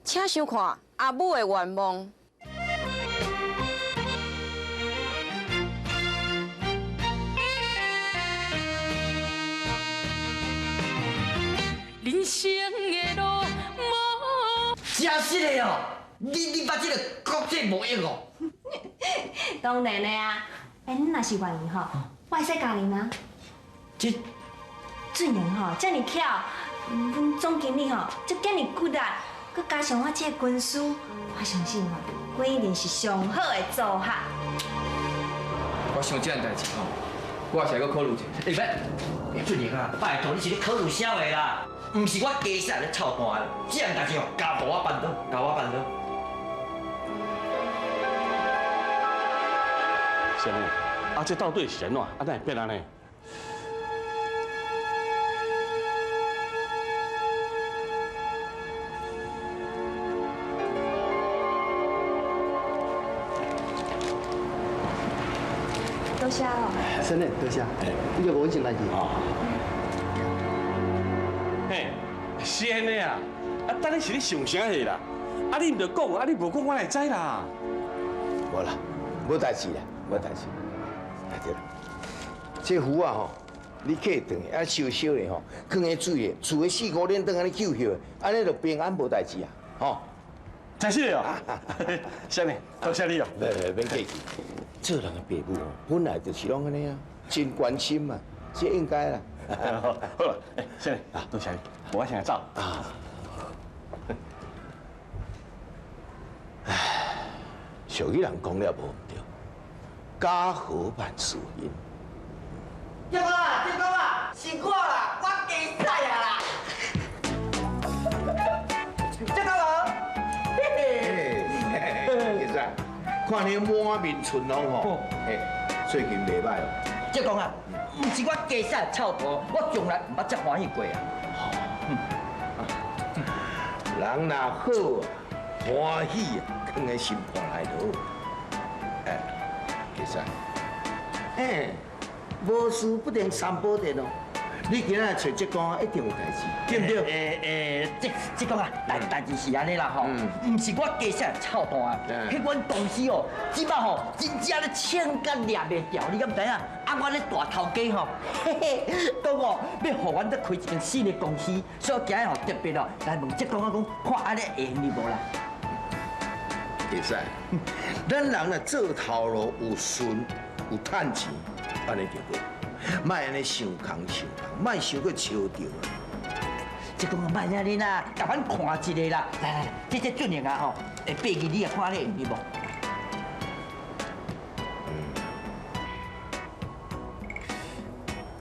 请收看阿母的愿望。人生的路无。真实的哦，你捌这个国际贸易哦？当然的啊，欸，你若是愿意吼，我会使教你吗？这俊荣吼，遮尔巧，阮总经理吼，这遮尔骨力，阁加上我这个军师，我相信吼，阮一定是上好的组合。我想这件代志吼，我也是阁考虑一下。欸，别，俊荣啊，拜托你是咧考虑啥话啦？毋是我加塞咧操蛋的，这件代志哦，交予我办到，交我办到。是按怎？啊，这到底是按怎？啊，哪会变按呢？多谢哦。真的多谢，你就无阮先来去。嘿，是按呢啊！啊，等你是咧想啥货啦？啊，你毋著讲，啊，你无讲，我哪会知啦？无啦，无代志啦，无代志。啊对啦，这符啊吼，你客转去啊烧烧咧吼，囥喺水咧，厝的四五点转按呢救救，按呢就平安无代志啊，吼。真是的哦，是按呢，多谢你哦。袂袂，免客气。做人的爸母哦，本来就是拢按呢啊，真关心嘛，这应该啦。好了，欸，是按呢，啊，多谢你，我先来走。啊。唉，俗语人讲了无毋对，家和万事兴。舅公啊，舅公啊，是我啦，我加屎啊啦！舅公啊，嘿嘿，加屎，看你满面春风吼，嘿，最近袂䆀哦。舅公啊，毋是我加屎臭头，我从来毋捌遮欢喜过啊。人若好啊，欢喜啊，囥佇心肝内就好。哎，加屎，哎，无事不登三宝殿哦。你今仔揣这公一定有代志，对不对？欸欸，这讲啊，代志是按呢啦吼，毋是我加屎臭蛋啊，彼阮公司哦，这摆吼真正咧穿甲掠袂牢，你敢知影？啊，阮咧大头家吼，嘿嘿，讲哦，欲予阮阁开一间新的公司，所以今日吼特别哦来问这公啊讲，看按呢会用得无啦？会使，咱人若做头路有顺有趁钱，按呢就好。莫按呢想空想空，莫伤过操著啦。这讲啊，莫按呢啦，共阮看一下啦。来来来，这俊荣啊吼，会八字你也看咧会用得无？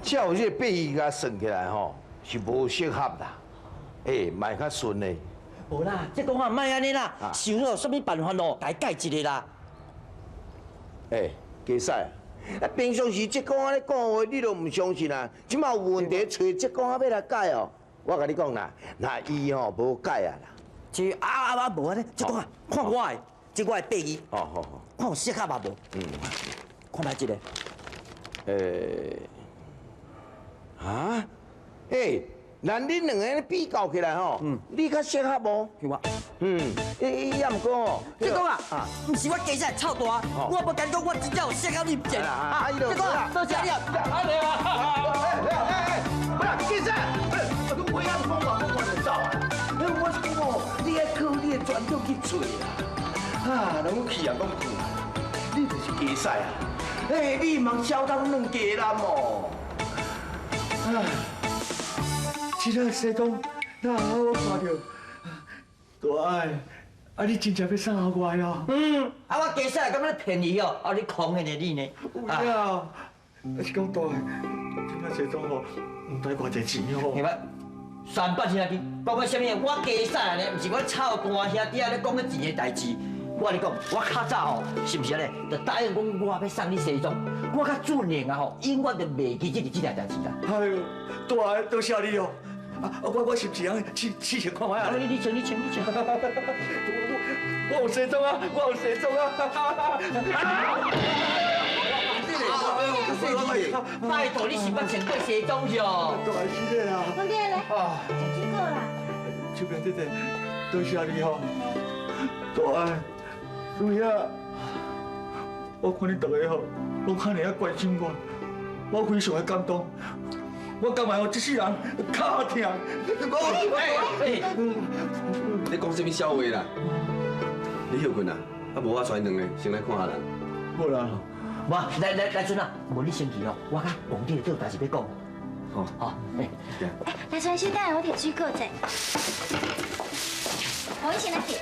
照这八字共算起来吼，是无适合啦。欸，嘛较顺的。无啦，这讲啊，莫按呢啦，想有啥物办法哦，共伊改一下啦。欸，加屎。啊，平常时这公仔咧讲话，你都毋相信啊？这马有问题，揣这公仔欲来改哦。我共你讲啦，若伊吼无改啊啦。这啊啊啊无按呢，这讲啊，看我的，这我的八字，哦好好，看有适合嘛无？嗯，看觅一个。欸，啊？欸，那恁两个比较起来吼，你较适合无？是我。嗯，伊也毋过吼，这讲啊，毋是我加屎臭大，我无敢讲，我真正有适合你唔见。啊，这讲啊，多谢你啊。啊对啊，哎哎哎，不啦，加屎，我讲话讲话就走啊。我是讲哦，你爱靠你的专长去做啦。啊，人讲去啊，讲去，你就是加屎啊。哎，你毋通小当软鸡男哦。啊，这个西装哪我看著？大爱，啊你真正欲送予我哟？嗯，啊我加屎感觉便宜哦，啊你空的呢你呢？有影，啊是讲大爱，这摆西装吼，毋知偌济钱哦。是三百兄弟，讲个啥物？我加屎呢，毋是我臭大兄弟啊咧讲个钱的代志。我共你讲，我较早吼，是毋是按呢？就答应讲我欲送你西装，我佮俊荣啊吼，永远就袂记这件代志啦。哎呦，大爱多谢你哦。啊，我是毋是通试试穿看觅啊？你穿你穿你穿。我有西装啊，我有西装啊！拜托，你是捌穿过西装哟？大是的啦。兄弟咧，食水果啦。秋萍姐姐，多謝你吼，大愛，有影，我看你逐个吼，攏遐爾仔關心我，我非常的感動。我感覺我這世人跤疼。哎，你講啥物笑話啦？你休睏啦，啊無我帶兩个先來看下人。好啦，無，來來來，陣啊，無你先去哦，我佮王姐有代誌欲講。好，好，哎，哎，來春，先等下我提水果者。我先來提。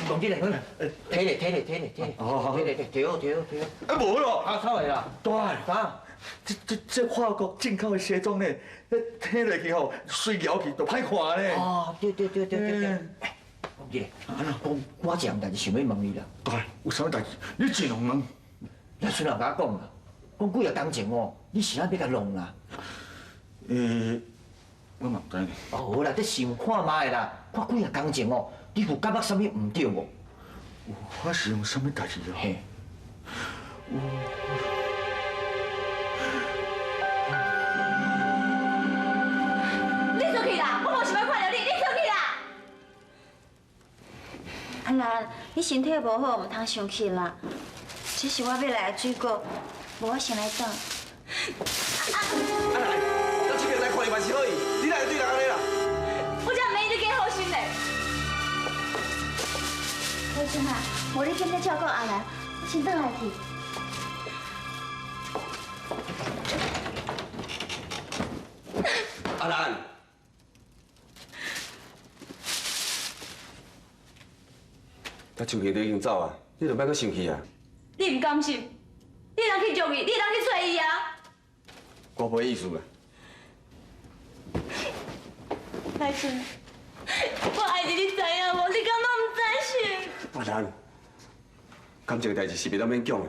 王姐來，提咧提咧提咧提咧，好，提咧提，提好提好提好。哎，無咯，啊，臭的啦，大啊，這法國進口的西裝呢，提落去吼，隨搖去就歹看呢。哦，對對對對對對。哎，王姐，講我一項代誌想欲問你啦。大，有啥物代誌？你盡量問。來春人共我講啦，講幾若工前哦，你是按欲共弄啦？我嘛毋知呢。哦，好啦，你想看覓啦，看幾若工前哦，你有感覺啥物毋對無？有發生啥物代誌啊？嘿。你出去啦！我無想欲看著你，你出去啦！阿蘭，你身體無好，毋通生氣啦。這是我買來的水果，無我先來等。阿蘭，到這邊來看伊嘛是好意，你哪會對人按呢啦？我才毋免你假好心咧。老孫啊，無你緊咧照顧阿蘭，我先轉來去。阿蘭，他生氣都已經走啊，你就莫閣生氣啊。你毋甘心，你通去捉伊，你通去揣伊啊！我無意思啦。來春，我愛你，你知影無？你敢攏毋知是？阿蘭，感情的代誌是袂當勉強的。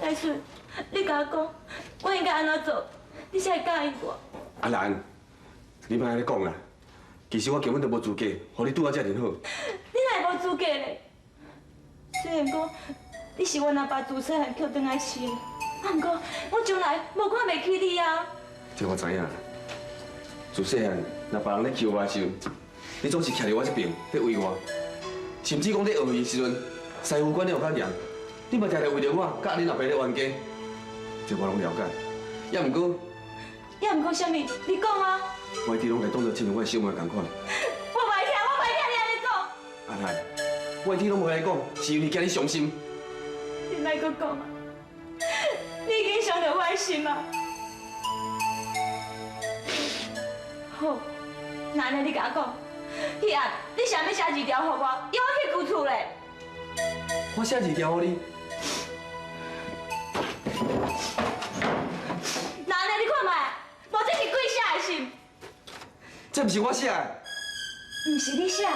來春，你共我講，我應該按怎做，你才會答應我？阿蘭，你莫按呢講啦。其實我根本就無資格，予你拄到遮爾好。你哪會無資格咧？雖然講你是阮阿爸自細漢抾轉來飼的，啊，毋過我從來無看袂起你啊。這我知影。自細漢，若別人咧欺負我的時陣，你總是徛佇我這爿咧為我，甚至講咧學伊的時陣，師傅管得有較嚴，你嘛常常為著我，佮恁阿爸咧冤家，這我攏了解。也毋過，也毋過啥物？你講啊！我一直攏共當作親像我的小妹仝款。我袂聽，我袂聽你按呢講。阿蘭，我一直攏無按呢講，是因為驚你傷心。你莫閣講啊！你已經傷著我的心啊！好，那按呢你共我講，彼暗你啥物寫字條予我，要我去舊厝咧？我寫字條予你。那按呢你看覓，無這是鬼寫的信？這毋是我寫的。毋是你寫的。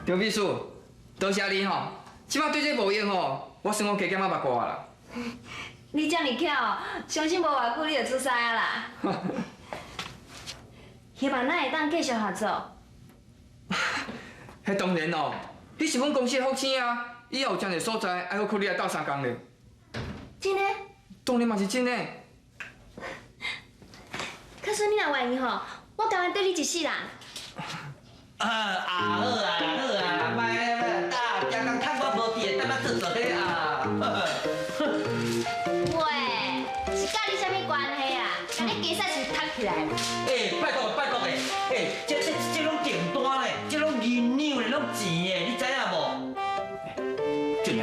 劉秘書，多謝你吼，這擺對這無用吼，我算講加減仔捌過啦。你這麼巧，相信無偌久你就出師啊啦。希望咱會當繼續合作。彼當然咯，你是阮公司的福星啊，以後有真濟所在愛閣靠你來鬥相共咧。真的？當然嘛是真的。可是你若願意吼，我甘願綴你一世人。啊好啊好啊，莫莫，大逐工趁我無佇，等仔做做咧啊。喂，是佮你啥物關係啊？共你加賽是讀起來啦。欸，拜託拜託的，欸，這攏訂單咧，這攏銀兩咧，攏錢的，你知影無？俊爺，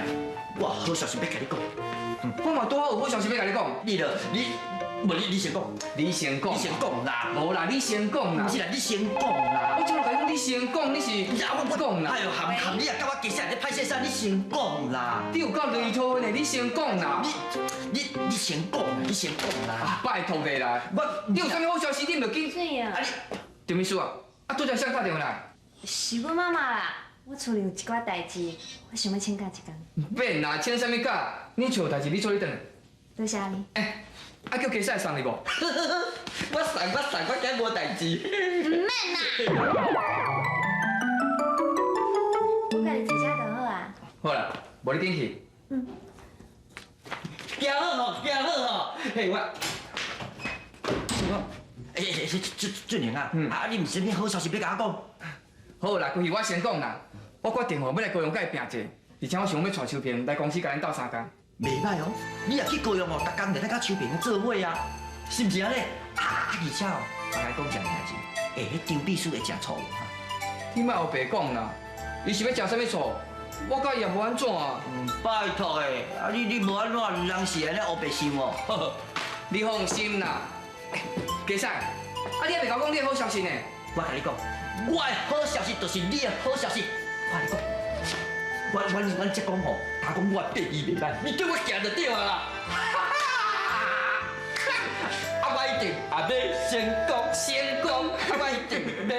我有好消息欲共你講。我嘛拄好有好消息欲共你講。你著你。無你先講，你先講，你先講啦。無啦，你先講啦。毋是啦，你先講啦。我這擺共你講，你先講，你是我講啦。哎呦，含含你啊，佮我加寫咧歹勢啥？你先講啦。你有夠累拖呢？你先講啦。你先講，你先講啦。拜託你啦。我，你有啥物好消息？你毋著緊。水啊。陳秘書啊，啊，拄才誰打電話來？是阮媽媽啦。我厝裡有一寡代誌，我想欲請假一工。免啦，請啥物假？你厝有代誌，你做你轉來。多謝你。欸，啊叫家嫂送你無？我送我送，我今無代誌。毋免啦。我家己坐車就好啊。好啦，無你緊去。嗯。行好吼，行好吼。嘿，我，我，欸欸，俊俊宁啊，啊，你毋是啥物好消息欲共我讲？好啦，规气我先讲啦，我决定吼欲来高雄佮伊拚者，而且我想欲带秋萍来公司共恁斗相共。袂歹哦，你若去高雄哦，逐工就咧佮秋萍做伙啊，是毋是按呢？啊，而且哦，我来讲一件代志，欸，彼张秘书会食醋无？你莫乌白讲啦，伊是欲食啥物醋？我佮伊也无按怎啊。拜托的，啊你无按怎，人是按呢乌白想哦。你放心啦，家嫂，啊你还袂共我讲你的好消息呢？我共你讲，我的好消息就是你的好消息。我共你讲，阮这讲吼，他讲我对伊袂歹，你对我行就对啊啦。啊，我一定也欲成功，成功，啊，我一定欲。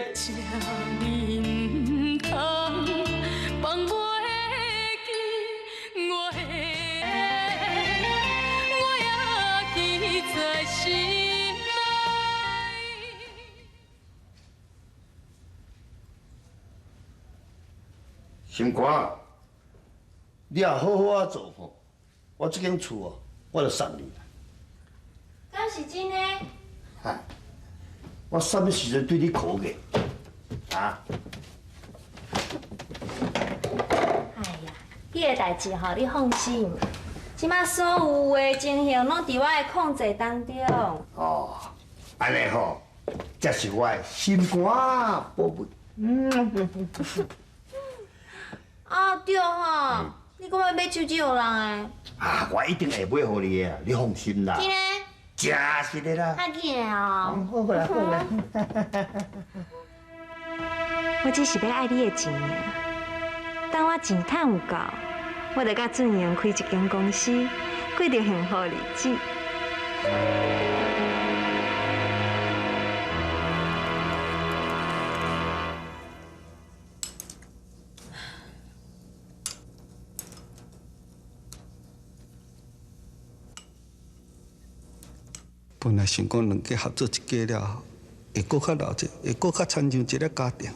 心肝，你若好好仔做吼，我这间厝哦，我就送你啦。敢是真的？哈，我啥物时阵对你苦过？啊？哎呀，彼个代志吼，你放心，这马所有的情形拢伫我的控制当中。哦，按呢吼，这是我的心肝宝贝。嗯。啊对吼，你阁欲买手机予人的？啊，我一定会买予你的，你放心啦。真的？真实的啦。较紧的哦。好过来，好过来。我只是欲爱你的钱尔，等我钱趁有够，我就佮俊英开一间公司，过著幸福日子。本来想讲两家合做一家了后，会阁较热闹，会阁较亲像一个家庭。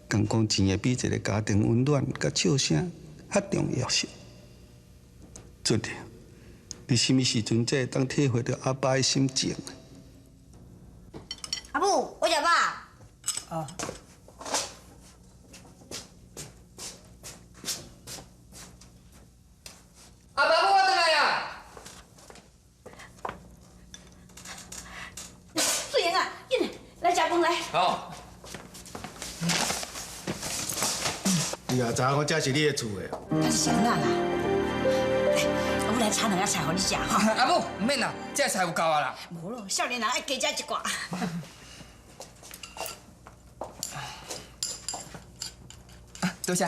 敢讲钱会比一个家庭温暖佮笑声较重要些？俊玲，你啥物时阵才会当体会著阿爸的心情？阿母，我食饱。哦。阿爸母，我转来啊！素妍啊，紧来食饭来。好。你也知影我这是你的厝的。但是啥啦？来，阿母来炒两仔菜予你食吼。阿母，毋免啦，这菜有够啊啦。无咯，少年人爱加食一寡。多谢。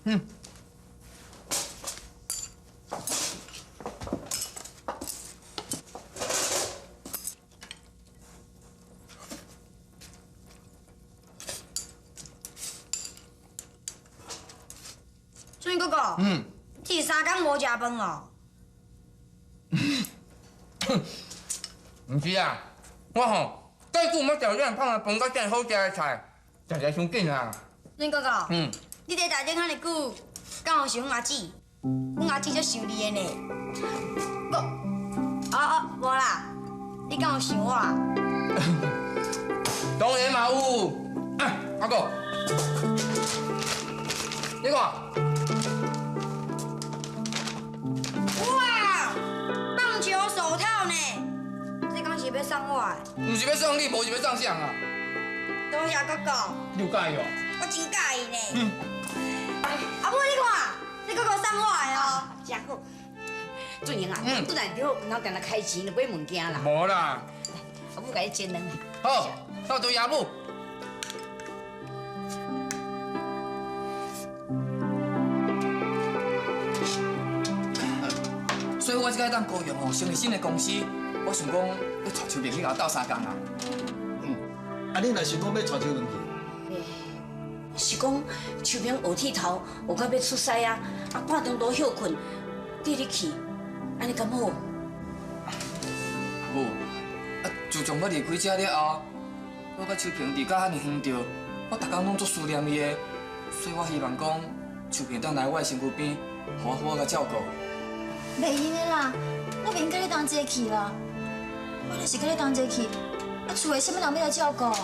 嗯。俊哥哥，这三工无食饭哦？毋是啊，我吼介久无食这样芳的饭，佮这好食的菜，食来伤紧啊。俊哥哥，你伫台顶遐尔久，敢有想阮阿姊？阮阿姊足想你的呢。我，哦哦，无啦，你敢有想我？当然嘛有。啊，阿哥，你看。哇，棒球手套呢？这敢是欲送我的？毋是欲送你，无是欲送谁啊？多谢哥哥。你有佮意哦？我真佮意呢。阿母，你看，这哥哥送我的哦，真好。俊英啊，转来就好，毋通定定开钱就买物件啦。无啦。阿母共你煎两。好，那多谢阿母。所以我这摆当高雄吼，成立新的公司，我想讲欲带秋萍去共我斗相共啊。啊，你若是讲欲带秋萍去？是讲秋萍学剃头，学到欲出师啊，啊半中途歇困，缀你去，按呢敢好？阿母，啊，自从我离开这了后，我佮秋萍离甲遐尔远著，我逐工攏足思念伊的，所以我希望講秋萍當來我的身軀邊，予我好好共照顧。袂用的啦，我袂用佮你同齊去啦。我若是佮你同齊去，啊厝的啥物人欲來照顧？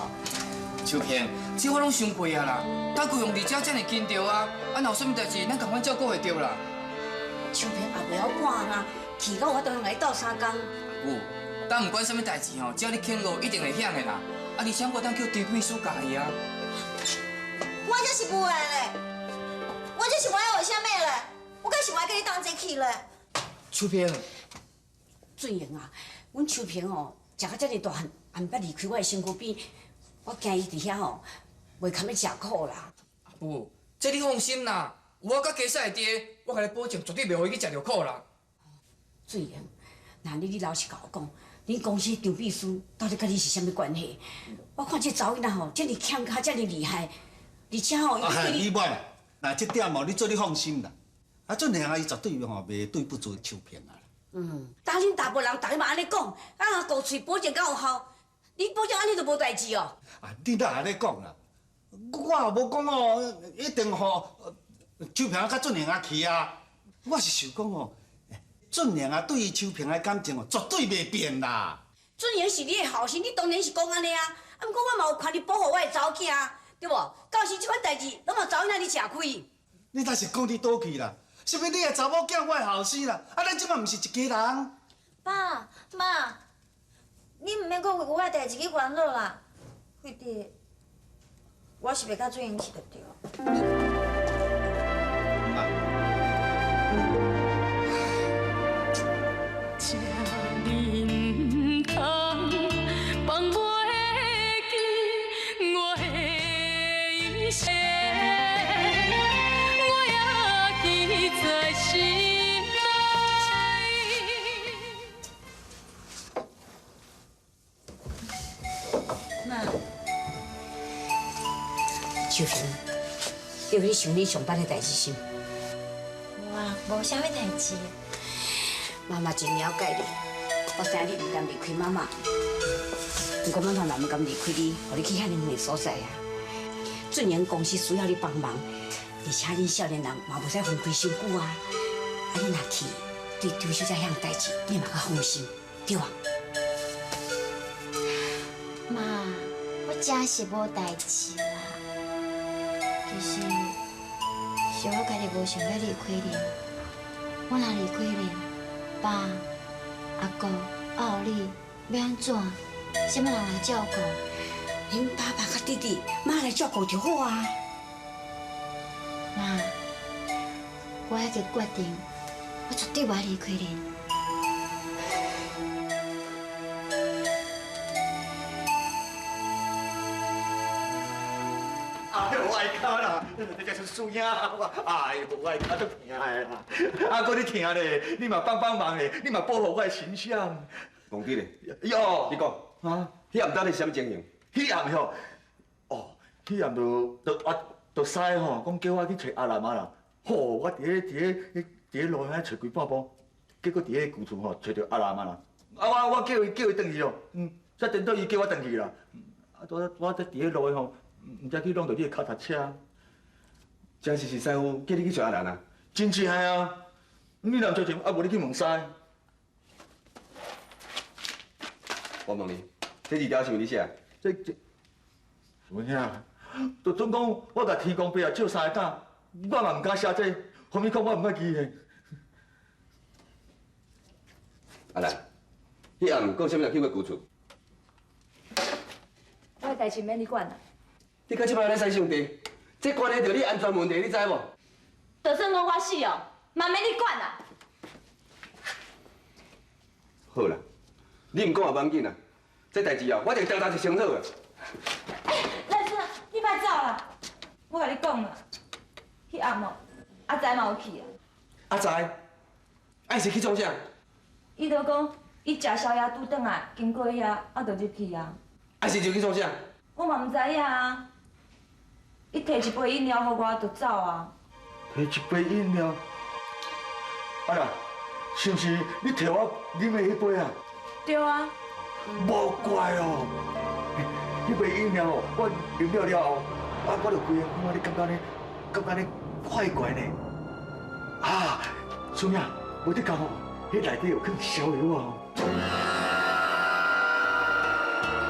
秋萍，這我攏想過啊啦。大舅兄弟遮遮爾緊著啊，啊若有啥物代誌，咱仝款照顧會著啦。秋萍也袂曉趕啊，去到我都通來鬥相共。有，但不管啥物代誌吼，只要你肯學，一定會曉的啦。啊，而且我當叫張秘書教伊啊。我這是無愛咧，我這是無愛學啥物咧，我敢是無愛佮你同齊去咧。秋萍，俊英啊，阮秋萍吼，食到遮爾大漢，也毋捌離開我的身軀邊，我驚伊佇遐吼，袂堪欲食苦啦。阿母，這你放心啦，有我佮家嫂會佇，我共你保證，絕對袂予伊去食著苦啦。俊英，那你老實共我講，恁公司張秘書到底佮你是啥物關係？我看這查某囡仔吼，遮爾欠跤，遮爾厲害，而且吼，伊對你莫啦，那這點哦，你做你放心啦。啊，俊賢啊，伊絕對吼袂對不住秋萍啊。嗯，當恁大部人逐家嘛按呢講，啊，顧喙保證敢有效？你保證按呢就無代誌哦？啊，你哪按呢講啦？我也無講哦，一定予秋萍佮俊賢啊去啊。我是想講哦，俊賢啊對伊秋萍的感情哦，絕對袂變啦。俊賢是你的後生，你當然是講按呢啊。啊，毋過我嘛有權利保護我的查某囝啊，對無？到時這款代誌，攏嘛查某囡仔咧吃虧。你若是講佇佗去啦？是毋是你的查某囝，我的後生啦？啊，咱這擺毋是一家人。爸媽，你毋免閣為我的代誌去煩惱啦。惠弟，我是袂佮俊英去就對。秋萍，你有咧想你上班的代誌是？無啊，無啥物代誌。媽媽真了解你，我知影你毋甘離開媽媽，毋過媽媽嘛毋甘離開你，予你去遐爾遠的所在啊。俊賢公司需要你幫忙，而且恁少年人嘛袂使分開傷久啊。啊，你若去，對張小姐遐項代誌，你嘛較放心，對無？媽，我真是無代誌啦。其實是我家己無想欲離開恁，我若離開恁，爸、阿姑、還有你，欲按怎？啥物人來照顧？恁爸爸佮弟弟媽來照顧就好啊。媽，我已經決定，我絕對無愛離開恁。你這出輸贏，哎呦，我的跤足疼的啦！阿哥你疼咧，你嘛幫幫忙咧，你嘛保護我的形象。王弟咧，哟，你講啊，彼暗到底是啥物情形？彼暗吼，哦，彼暗就就啊，就師吼，講叫我去揣阿蘭啊啦。吼，我佇咧佇咧佇咧路邊揣幾半步，結果佇咧舊厝吼揣著阿蘭啊啦。啊，我叫伊轉去哦，嗯，才顛倒伊叫我轉去啦。啊，我佇咧路吼，毋知去弄著你的跤踏車。真是是師傅叫你去揣阿蘭啊？真正啊！你若毋相信，啊無你去問師。我問你，這字條是毋是你寫的？這，有影，就準講我共天公伯啊借三个膽，我嘛毋敢寫這個，予伊講我毋捌記的。阿蘭，彼暗閣啥物人去過舊厝？我的代誌免你管啦。你到這擺咧使上帝？這關係著你安全問題，你知無？就算講我死哦，嘛免你管啦。好啦，你毋講也無要緊啦。這代誌哦，我一定調查一清楚的。欸，蘭生，你莫走啦！我共你講啦，彼暗哦，阿財嘛有去啊。阿財，啊伊是去創啥？伊就講，伊食宵夜拄轉來，經過遐，啊就入去啊。啊是就去創啥？我嘛毋知影啊。伊提一杯飲料予我，就走啊。提一杯飲料，啊啦，是毋是你提我啉的彼杯啊？對啊。無怪哦，彼杯飲料我啉了了後，啊，我就規个看你感覺呢，感覺呢快怪呢。啊，孫仔，無得講吼，彼內底有囥逍遙啊！